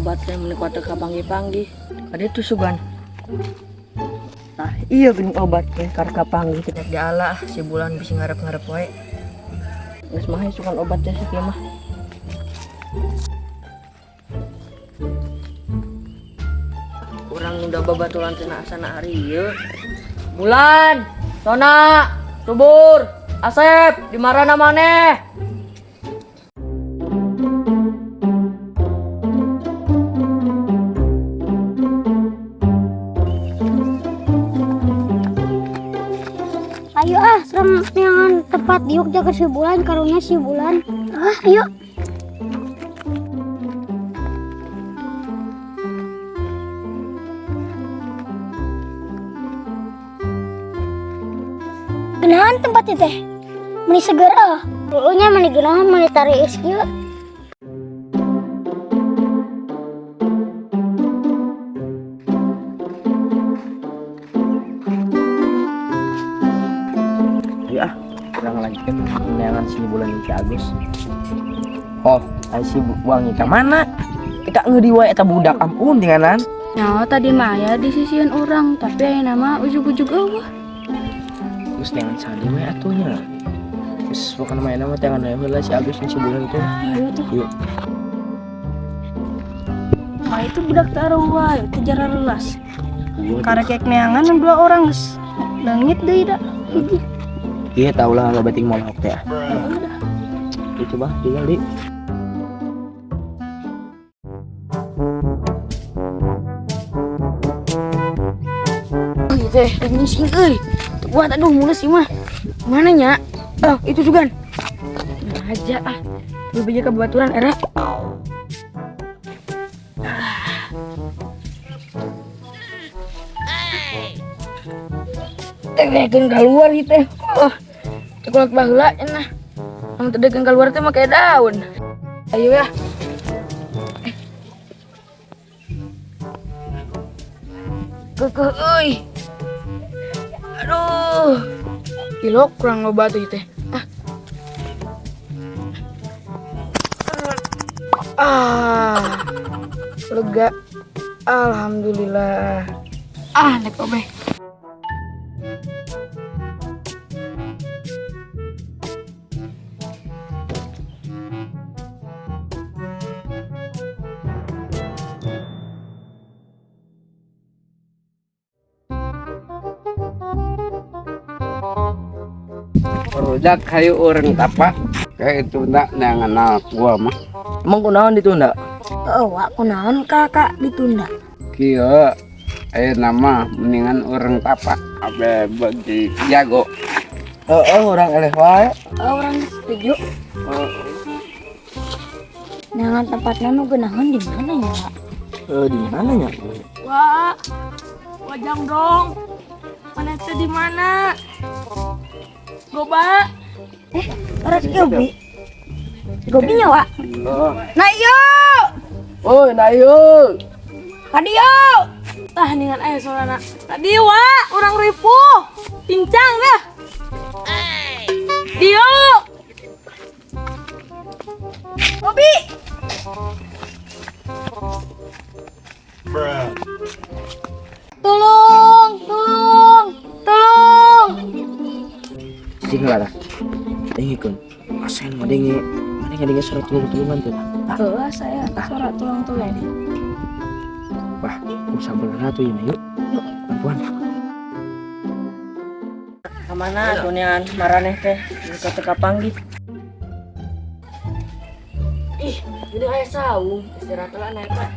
Obat teh mun kuat teu kapanggih-panggih. Kaditu sugan. Nah, iya geuning obat teh kar kapanggih teh diala si bulan bisi ngarep-ngarep wae. Geus mah sugan obat teh sakieu mah. Urang udah babatulan cenah asana ari ieu. Bulan, Sona, Subur, Asep, di marana maneh? Ayo ah, serem neangan tempat diuk jaga si bulan, karunya si bulan. Ah, ayo. Genahan tempat itu teh. Meni seger ah. Pokoknya meni genahan meni tarik es kieu. Ayo ah, kurang lanjutkan neangan si bulan si Agus. Oh, ai si wangi ka mana? Kita ngeudi wae eta budak ampun tinganan. Nyawa tadi mah aya di sisian orang, tapi aya nama ujug-ujug eueuh. Terus neangan sadi we atuh nya. Terus bukan main nama tangan we heula si Agus jeung si bulan teh. Ayo tuh. Yuk. Ah itu budak taruh itu jara lelas. Gua Karek neangan dua orang geus. Leungit deui da. Hiji. Iya tau lah lo bating molok teh. Yuk, coba tinggal di. Ih teh, nyising euy. Teu kuat aduh mules ieu mah. Mana nya? Oh, itu sugan. Nah, aja ah. Lebih ke babaturan era. Teh dekeun keluar ieu teh. Oh, cekulak baheula cenah. Lamun teu dekeun keluar teh make daun. Ayo ya. Kekeh euy. Aduh. Ilok kurang loba tuh teh. Ah. Ah. Lega. Alhamdulillah. Ah, nek obeh. Rujak kayu orang tapak kayak itu ndak neangan gua mah. Emang kunaon ditunda? Oh, aku naon kakak ditunda. Kieu aya nama mendingan orang tapak abe bagi jago. Heeh, urang eleh wae. Oh, orang setuju. Neangan tempatnya nu geunaheun di mana ya? Di mana nya? Wah. Wajang dong. Mana teh di mana? Goba. Orang si Gobi. Gobi nya, Wak. Nah, yo. Oi, nah yuk. Kadieu. Tah ningan aya sorana. Tadi wa, urang ripuh. Pincang dah. Dio. Gobi. Tolong, tolong, tolong. Cicing lah. Dengekeun. Asen mah denge. Mana ngadenge suara tulung-tulungan tuh. Heeh, saya suara tulung-tulung. Wah, ku sabar tuh ini yuk. Yuk, perempuan. Kamana atuh neangan maraneh teh? Ka teu kapanggih. Ih, ini aya saung. Istirahat lah naik lah.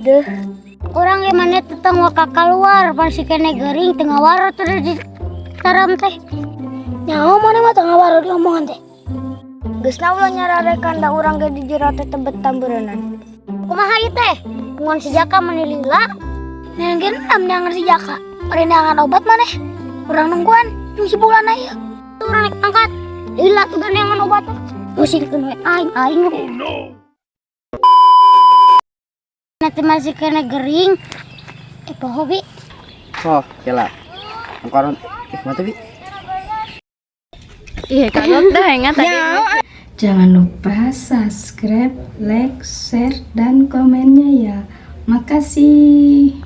Deh. Orang gimana tetang waka keluar pasti kene gering tengah waro tuh di taram teh. Nyaho mana mah tengah waro di omongan teh. Geus lah ulah nyararekan da urang ge di jero teh tebet tamburenan. Kumaha ieu teh? Ngon si Jaka meni lila. Neangan am neangan si Jaka. Bari neangan obat maneh. Urang nungguan jeung si bulan ieu. Urang naik pangkat. Lila tuh neangan obat. Pusingkeun we aing aing. Oh no. Nanti masih keneh gering. Eh, poho, Bi. Oh, kela. Angkoran eh mata, Bi. Iya, kaget dah ingat tadi. Jangan lupa subscribe, like, share, dan komennya ya. Makasih.